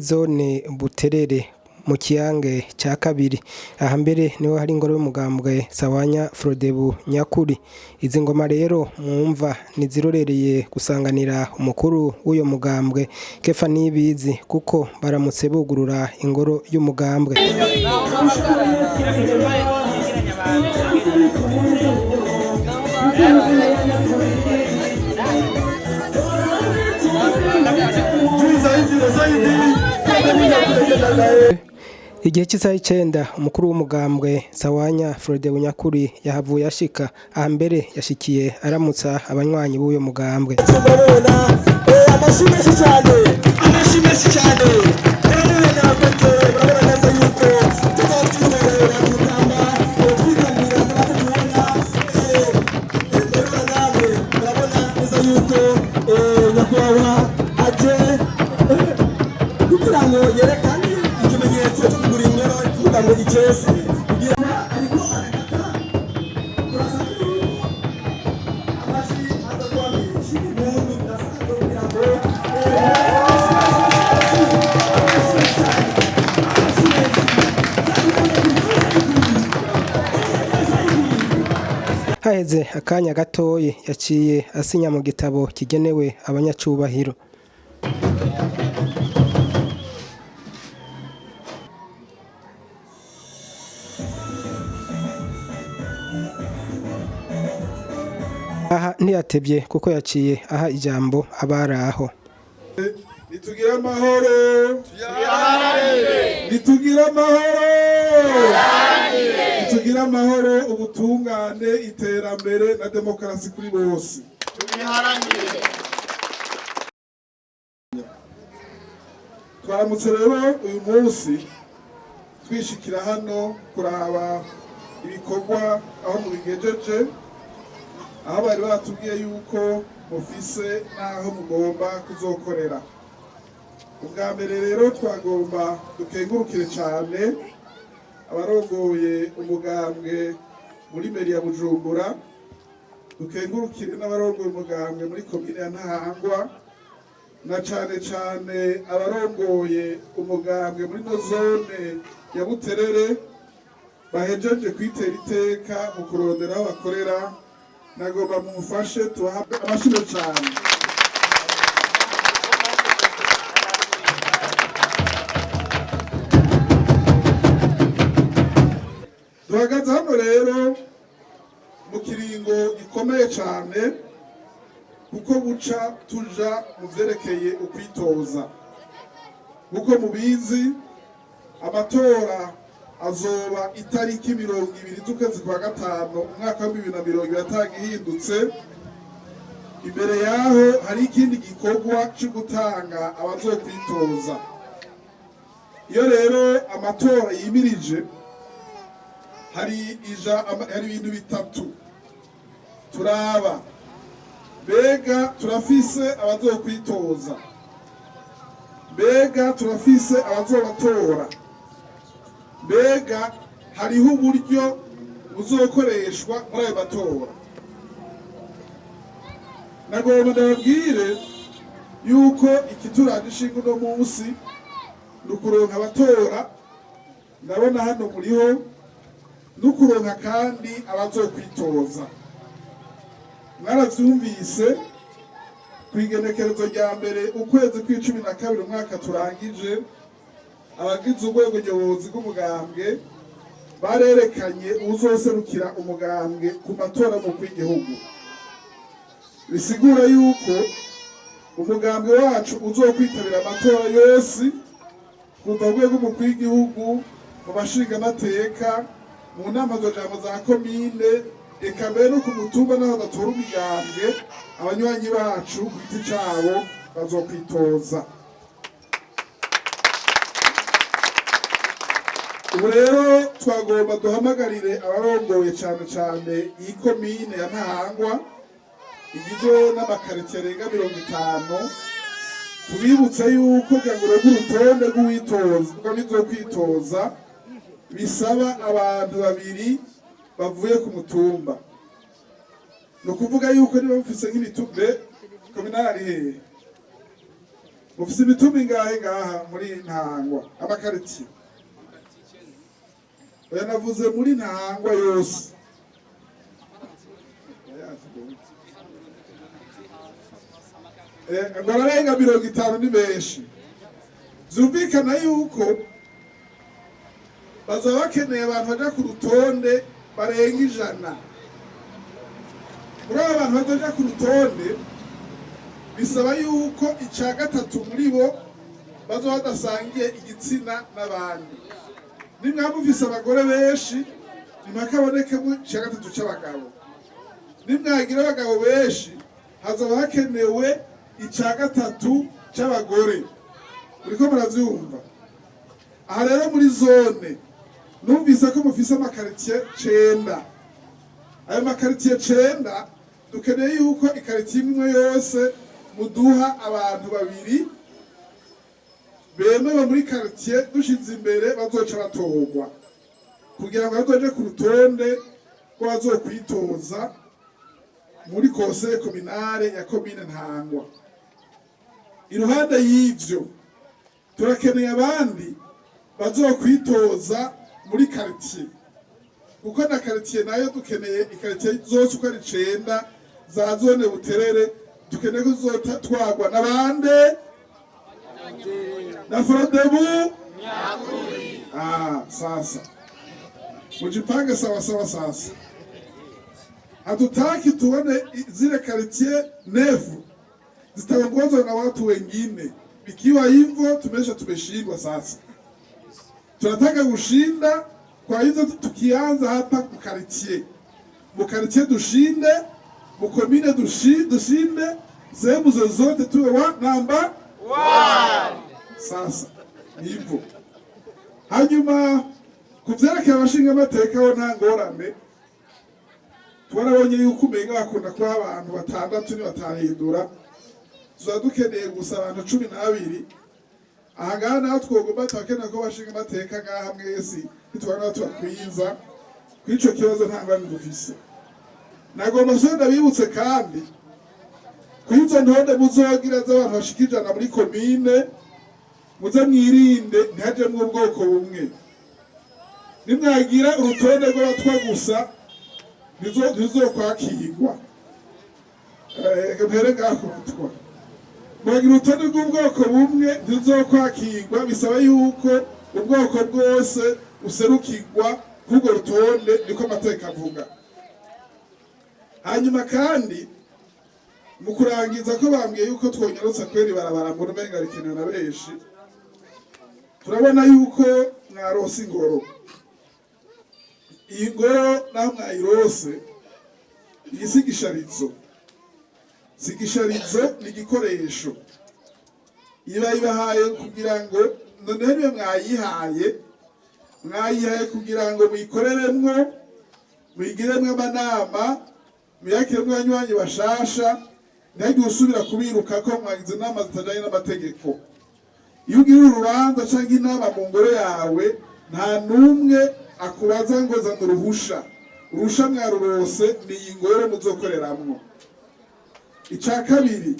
Zone Buterere mu Kiyange cya kabiri. Aha mbere niho hari ingoro y'umugambwe Sawanya Frodebu Nyakuri. Izi ngoma rero mwumva ntizirorereye gusanganira umukuru w'uyo mugambwe Kefa Nibizi, kuko baramutse bugurura ingoro y'umugambwe. Igihe cy'isaha 9 umukuru w'umugambwe Sawanya Frodebu Nyakuri yahavuye ashika. Aha mbere yashikiye aramutsa abanywanyi b'uyo mugambwe. Murabona amashyi menshi cyane, amashyi menshi cyane. Murabona petero, murabona neza yuko tukaba twitwerera urugamba twitabira nk'uko tubona. Murabona namwe, murabona neza yuko nyakubahwa aje kugira ngo yerekane ikimenyetso cyo kugura ingoro, kuvuga ngo icese kugira ngo ariko arakata. Turasaba yuko amashyi aza kuba menshi, impundu bidasanzwe kugira ngo Haheze akanya gatoyi yaciye asinya mu gitabo kigenewe abanyacubahiro. Aha ntiyatevye kuko yaciye aha ijambo abari aho. Nitugire amahoro, nitugire amahoro, nitugire amahoro, ubutungane, iterambere na demokarasi kuri bose. Twaramutse rero uyu munsi twishikira hano kuraba ibikorwa aho mubigejeje, aho bari batubwiye yuko mufise n'aho mugomba kuzokorera. Ubwa mbere rero twagomba dukengurukire cyane abarongoye umugambwe muri mairie ya Bujumbura, dukengurukire n'abarongoye umugambwe muri komine ya Ntahangwa, na cane cane abarongoye umugambwe muri no zone ya Buterere bahejeje kwitera iteka mu kurondera aho bakorera. Nagomba mumufashe tubahe amashyi cyane. Duhagaze hano rero mu kiringo gikomeye cyane, kuko buca tuja mu vyerekeye ukwitoza. Nkuko mubizi, amatora azoba itariki 20 z'ukwezi kwa gatanu umwaka wa 2020 atagihindutse. Imbere yaho hari ikindi gikorwa cyo gutanga abazokwitoza. Iyo rero amatora yimirije, hari ibintu bitatu turaba: mbega turafise abazokwitoza, mbega turafise abazobatora, mbega hariho uburyo buzokoreshwa muri ayo matora? Nagomba ndababwire yuko ikituraje ishinga uno munsi ni ukuronka abatora. Ndabona hano muriho, n'ukuronka kandi abazokwitoza. Mwaravyumvise, kw'igenekerezo rya 1 ukwezi kw'12 umwaka turangije, abagize urwego nyobozi rw'umugambwe barerekanye uwuzoserukira umugambwe ku matora y'umukuru w'igihugu. Bisigura yuko umugambwe wacu uzokwitabira amatora yose, kuva rwego umukuru w'igihugu, mu bashingamateka, mu nama z'amajambo za komine, eka mbere no ku mutumba n'aho batora umugambwe, abanywanyi bacu ku giti cabo bazokwitoza. Ubu rero twagomba duhamagarire abarongoye cane cane iyi komine ya Ntahangwa igizwe n'amakaritiye arenga 50, tubibutse yuko kugira ngo uronke urutonde rw'uwitoza rw'abizokwitoza bisaba abantu babiri bavuye ku mutumba. Ni ukuvuga yuko niba mufise nk'imitumbe kominari hehe Mufise imitumba ingahe ngaha muri Ntahangwa? Amakaritiye? Oya, navuze muri Ntahangwa yose. Ngo ararenga 50, ni benshi. Vyumvikana yuko baza bakeneye abantu baja ku rutonde barenga 100. Muri abo bantu bazoja ku rutonde, bisaba yuko ica gatatu muri bo bazoba badasangiye igitsina n'abandi. Nimwaba mufise abagore benshi, ntimakabonekemo ica gatatu c'abagabo. Nimwagira abagabo benshi, hazaba hakenewe ica gatatu c'abagore. Uriko muravyumva? Aha rero muri zone numvise ko mufise amakaritiye 9. Ayo makaritiye 9, dukeneye yuko ikaritiye imwe yose muduha abantu babiri bemewe muri karitiye, dushize imbere bazoca batorwa kugira ngo bazoje ku rutonde rw'abazokwitoza muri conseil communale ya komine Ntahangwa. Iruhande y'ivyo, turakeneye abandi bazokwitoza muri karitiye, kuko na karitiye nayo dukeneye ikaritiye zose uko ari 9 za zone Buterere, dukeneye ko zizotwarwa n'abande na Frodebu. Ah, sasa mujipange sawa sawa. Sasa hatutaki tuone zile quartier neuf zitaongozwa na watu wengine. Ikiwa hivyo, tumeshindwa. Sasa tunataka kushinda. Kwa hizo tukianza hapa ku quartier, mu quartier dushinde, mu commune dushinde, sehemu zozote tuwe wa namba. Sasa ni hivyo. Hanyuma ku vyerekeye abashingamateka ho, nta ngorane. Twarabonye yuko umenga bakunda kuba abantu batandatu, nibatahindura tuba dukeneye gusa abantu 12. Aha ngaha naho twogomba turakenera ko abashinga amateka ngaha mwese nitubona tubakwiza. Kw'ico kibazo nta ngorane dufise. Nagomba so ndabibutse kandi kw'izo ntonde muzogira z'abantu bashika 100 muri komine, muze mwirinde ntihajemwo ubwoko bumwe. Nimwagira urutonde rw'abatwa gusa, ntizokwakirwa. Mpere ngaho ku batwa. Mwagira urutonde rw'ubwoko bumwe, ntizokwakirwa. Bisaba yuko ubwoko bwose userukirwa k'urwo rutonde, niko amategeko avuga. Hanyuma kandi mu kurangiza, ko bambwiye yuko twonyarutsa kwera ibarabara, mbona umenga rikenewe na benshi. Turabona yuko mwarose ingoro. Iyi ngoro naho mwayirose, iyi si igisharizo, si igisharizo, ni igikoresho. Iba ibahaye kugira ngo noneho niyo mwayihaye, mwayihaye kugira ngo muyikoreremwo, muyigiremwo amanama, muyakiremwo abanywanyi bashasha, ntihagire usubira kubiruka ko mwagize inama zitajanye n'amategeko. Iyo ugira urubanza canke inama mu ngoro yawe, nta n'umwe akubaza ngo zana uruhusha. Uruhusha mwarurose, ni iyi ngoro muzokoreramwo. Ica kabiri,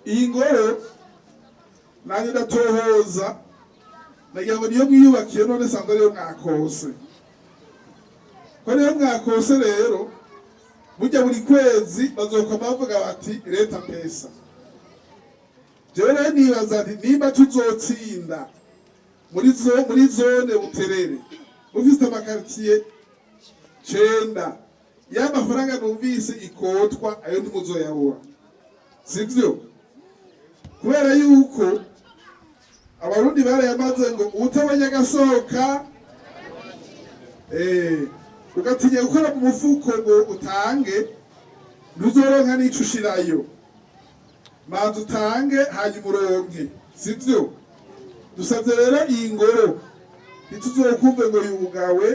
iyi ngoro nanjye ndatohoza, nagira ngo niyo mwiyubakiye, none sanzwe ariyo mwakose. Ko niyo mwakose rero, burya buri kwezi bazokoma bavuga bati: "Leta pesa." Jewe rero nibaza nti nimba tuzotsinda muri zone Buterere, ufise amakaritiye 9, ya mafaranga numvise ikotwa, ayo ntimuzoyabura, sivyo? Kubera yuko Abarundi barayamaze ngo utabonye agasohoka, ugatinya gukora mu mufuko ngo utange, ntuzoronka n'ico ushirayo. Manza utange, hanyuma uronke, sivyo? Dusavye rero iyi ngoro ntituzokumve ngo yugawe,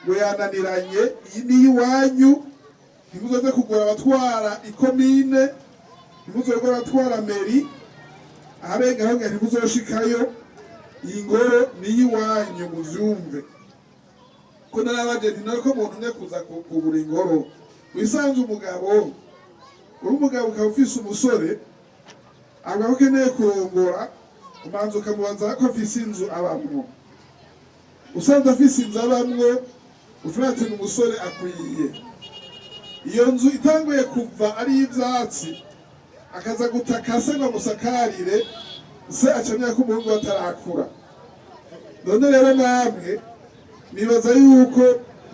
ngo yananiranye. Iyi ni iwanyu. Ntimuzoze kugura abatwara ikomine, ntimuzogora abatwara mairie, aharenga aho ntimuzoshikayo. Iyi ngoro ni iwanyu, muvyumve. Ko narabaje nti none ko umuntu umwe kuza kugura ingoro, wisanze umugabo, uri umugabo ukaba ufise umusore. Avuga ko ukeneye kurongora, umanza ukamubaza ko afise inzu abamwo. Usanze afise inzu abamwo, ushobora ati umusore akwiye. Iyo nzu itanguye kuva ari iy'ivyatsi, akaza gutaka se ngo amusakarire, se acamya ko umuhungu we atarakura. None rero namwe nibaza yuko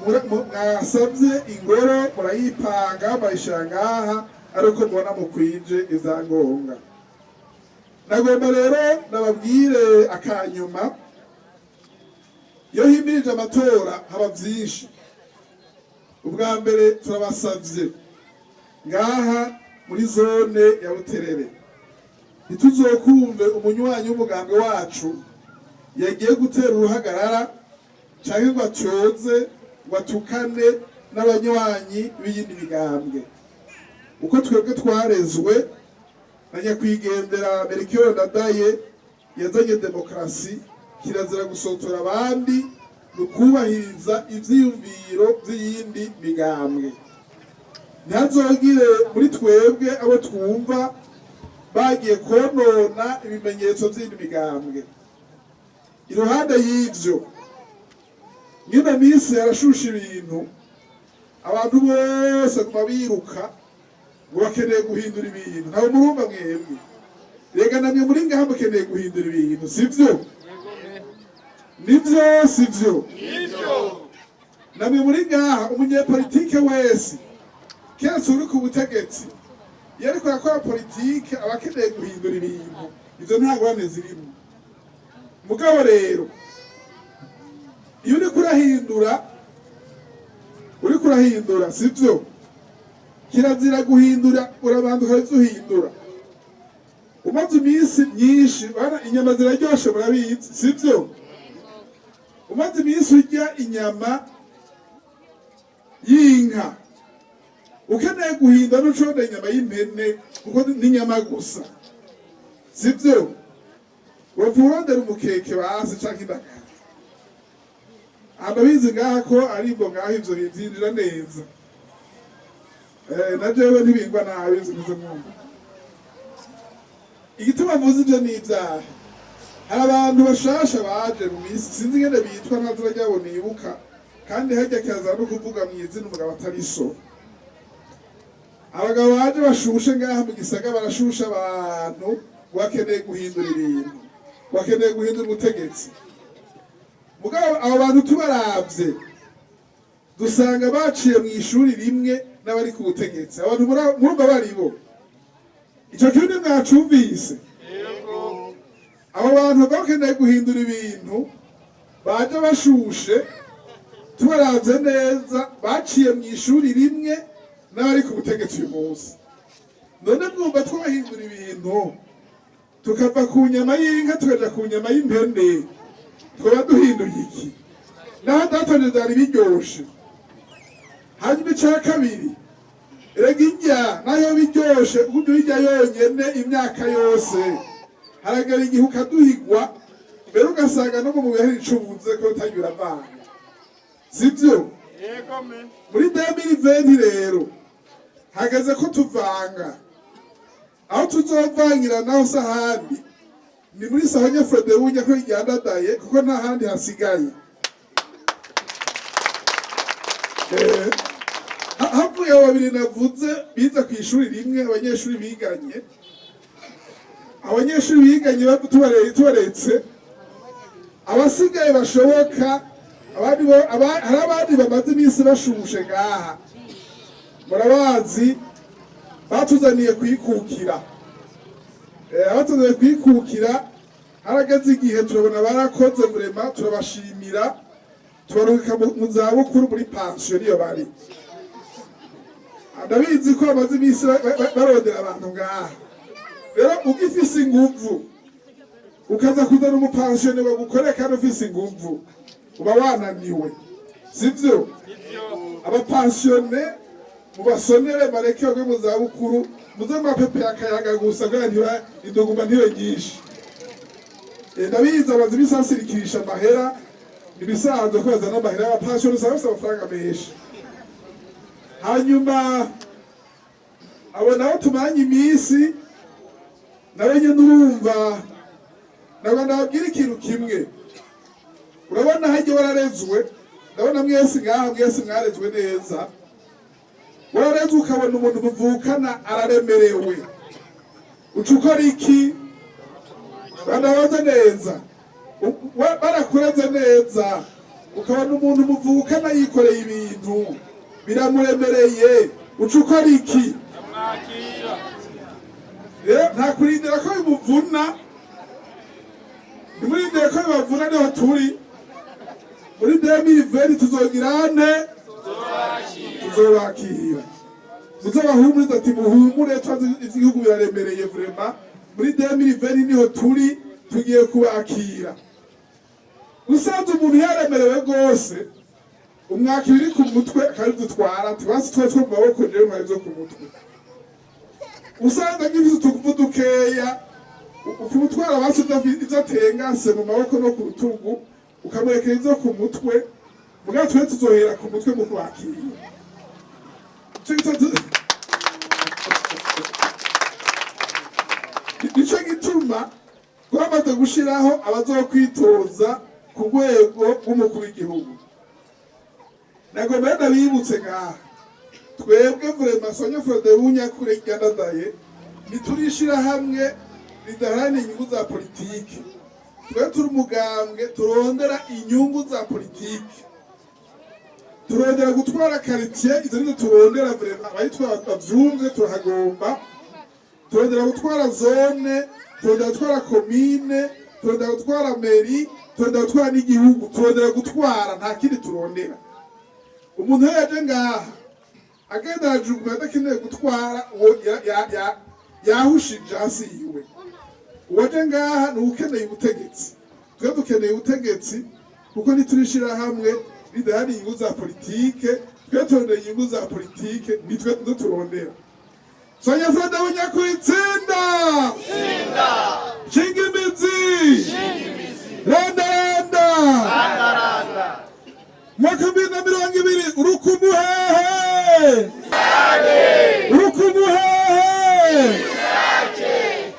mwasabye ingoro, murayipanga, murayishira ngaha, ari uko mubona mukwije ivyangombwa. Nagomba rero nababwire akanyuma: iyo himirije amatora haba vyinshi. Ubwa mbere, turabasavye ngaha muri zone ya Buterere, ntituzokumve umunywanyi w'umugambwe wacu yagiye gutera uruhagarara canke ngo atyoze, ngo atukane n'abanywanyi b'iyindi migambwe. Uko twebwe twarezwe na nyakwigendera Melchior Ndadaye yazanye demokarasi, kirazira gusotora abandi, ni ukubahiriza ivyiyumviro vy'iyindi migambwe. Ntihazogire muri twebwe abo twumva bagiye konona ibimenyetso vy'iyindi migambwe. Iruhande y'ivyo, mwino minsi yarashusha ibintu, abantu bose guma biruka ngo bakeneye guhindura ibintu. Ntabwo murumva mwebwe? Rega namwe muri ngaha mukeneye guhindura ibintu, sivyo? Nivyo, sivyo? Namwe muri ngaha, umunyepolitike wese keretse uri ku butegetsi, iyo ariko arakora politike aba akeneye guhindura ibintu. Ivyo nta ngorane zirimo. Mugabo rero iyo uriko urahindura, uriko urahindura, sivyo? Kirazira guhindura, urabanza ukaza uhindura. Umaze iminsi myinshi bana, inyama ziraryoshe, murabizi, sivyo? Umaze iminsi urya inyama y'inka, ukeneye guhindura, n'ucondera inyama y'impene, kuko n'inyama gusa, sivyo? Wopfa urondera umukeke basi canke indagara. Ababizi ngaha ko aribwo ngaho ivyo bivyinjira neza. Na jewe ntibingwa nabi ivyo meze. Mwumva igituma mvuze ivyo n'ivyaha? Hari abantu bashasha baje mu minsi, sinzi ingene bitwa, nta zina ryabo nibuka, kandi harya kirazira no kuvuga mw'izina umugabo atari so. Abagabo baje bashushe ngaha mu gisaga, barashusha abantu ngo bakeneye guhindura ibintu, bakeneye guhindura ubutegetsi. Mugabo abo bantu tubaravye, dusanga baciye mu ishuri rimwe n'abari ku butegetsi. Abantu murumva baribo ico kintu mwacumvise? Abo bantu bakeneye guhindura ibintu, baje bashushe, tubaravye neza baciye mu ishuri rimwe n'abari ku butegetsi uyu munsi. None mwumva twahindura ibintu tukava ku nyama y'inka tukaja ku nyama y'impene, twaba duhinduye iki? Naho datonde vyari biryoshe. Hanyuma ica kabiri, erega indya nayo biryoshe, ujya uyirya yonyene imyaka yose, haragera igihe ukaduhigwa, mbere ugasanga no mu mubiri hari ico ubuze ko utagira uravanga, sivyo? Muri 2020 rero hageze ko tuvanga. Aho tuzovangira naho se ahandi ni muri Sahwanya Frodebu ko iryandadaye, kuko nta handi hasigaye. Havuye abo babiri navuze bize ku ishuri rimwe, abanyeshuri biganye, abanyeshuri biganye tubaretse, abasigaye bashoboka, abandi hari abandi bamaze iminsi bashushe ngaha, murabazi, batuzaniye kwikukira. Abatuzaniye kwikukira, harageze igihe turabona barakoze vraiment, turabashimira, tubaruhika mu zabukuru, muri pansiyo niyo bari. Ndabizi ko bamaze iminsi barondera abantu ngaha. Rero ugifise inguvu, ukaza kuzana umupansiyone bagukorera kandi ufise inguvu, uba wananiwe, sivyo? Abapansiyone mubasonere, bareke bagwe mu zabukuru, muze mwapepe akayaga gusa kugira ntiba induguma ntibe nyinshi. Ndabizi amaze iminsi asirikirisha amahera, ibisanzwe ko bazana amahera y'abapansiyone, usanga bafise amafaranga menshi. Hanyuma abo nabo tumanye iminsi. Nawe nyine urumva, ntabwo ndababwira ikintu kimwe. Urabona hajya wararezwe, ndabona mwese ngaha, mwese mwarezwe neza. Wararezwe ukabona umuntu muvukana araremerewe, uca ukora iki? Banabaze neza. Barakureze neza, ukabona umuntu muvukana yikoreye ibintu biramuremereye, uca ukora iki? Rero nta kurindira ko bimuvuna, ntimurindire ko bibavuna. Niho turi muri 2020, tuzogirane, tuzobakira, muzobahumuriza ati: "Muhumure, twazi ivy'igihugu biraremereye." Vraiment, muri 2020 niho turi, tugiye kubakira. Usanze umuntu yaremerewe rwose, umwaka ibiri ku mutwe akabidutwara, ati: "Basi twe two mu maboko, jewe ntwara ivyo ku mutwe." Usanga agifise utuguvu dukeya, ukumutwara basi ivyo atengase mu maboko no ku rutugu, ukamurekera ivyo ku mutwe. Mugabo twe tuzohera ku mutwe mu kubakira. Nico gituma twamaze gushiraho abazokwitoza ku rwego rw'umukuru w'igihugu. Nagomba ndabibutse ngaha, twebwe vraiment Sawanya Frodebu Nyakuri ryandadaye, ntiturishira hamwe ridaharanira inyungu za politike. Twe turi umugambwe turondera inyungu za politike, turondera gutwara quartier, izo nizo turondera. Vraiment, abayitwara bavyumve, turahagomba. Turondera gutwara zone, turondera gutwara komine, turondera gutwara mairie, turondera gutwara n'igihugu, turondera gutwara, nta kindi turondera. Umuntu iyo yaje ngaha agenda arajugunya adakeneye gutwara, uwo yahushije hasi yiwe. Uwaje ngaha ni ukeneye ubutegetsi. Twe dukeneye ubutegetsi kuko ntiturishira hamwe ridahari inyungu za politike. Twe turondera inyungu za politike, nitwe nizo turondera. Sawanya Frodebu Nyakuri, tsinda, shinga imizi, randa randa! Mwaka 2020, urukumuhehe, urukumuhehe!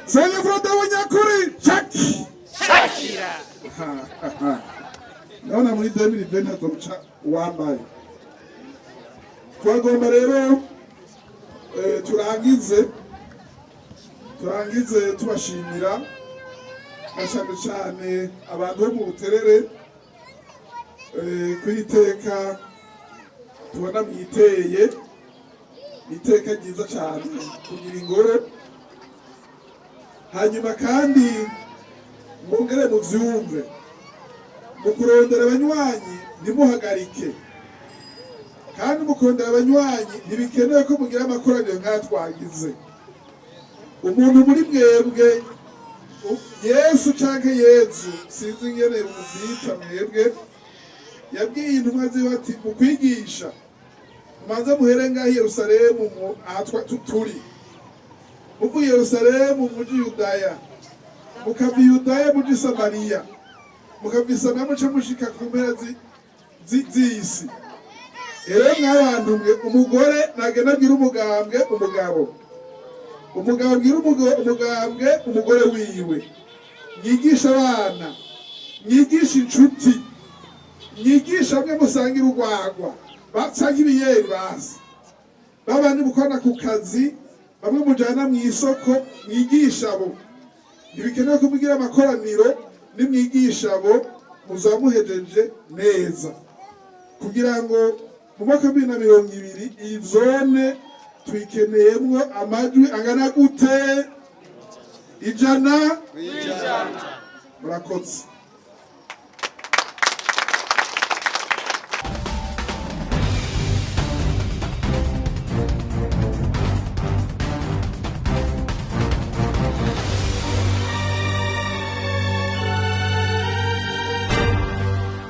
Sawanya Frodebu Nyakuri, shaki! Ndabona muri 2020 hazoca uwambaye. Twagomba rero turangize tubashimira na cyane cyane abantu bo mu Buterere ku iteka tubona mwiteye, iteka ryiza cyane kugira ingoro. Hanyuma kandi mwongere muvyumve, mu kurondera abanywanyi ntimuhagarike, kandi mu kurondera abanywanyi ntibikenewe ko mugira amakoraniro nk'aya twagize. Umuntu muri mwebwe, Yesu canke Yezu, sinzi ingene muvyita mwebwe, yabwiye intumwa ziwe ati: "Mu kwigisha mubanze muhere ngaho i Yerusalemu, aha turi, muvuye Yerusalemu muji Yudaya, mukava i Yudaya muji Samariya, mukava i Samariya muce mushika ku mpera z'isi." Rero mw'abantu mwe, umugore nagenda abwira umugambwe umugabo, umugabo abwira umugambwe umugore wiwe, mwigisha abana, mwigisha inshuti, mwigisha bamwe musangira urwagwa canke ibiyeri, basi babandi mukorana ku kazi, bamwe mujana mu isoko, mwigisha abo. Ntibikenewe ko mugira amakoraniro. Nimwigisha abo muzaba muhejeje neza, kugira ngo mu mwaka wa 2020 iyi zone tuyikeneyemwo amajwi angana gute? 100. Murakoze.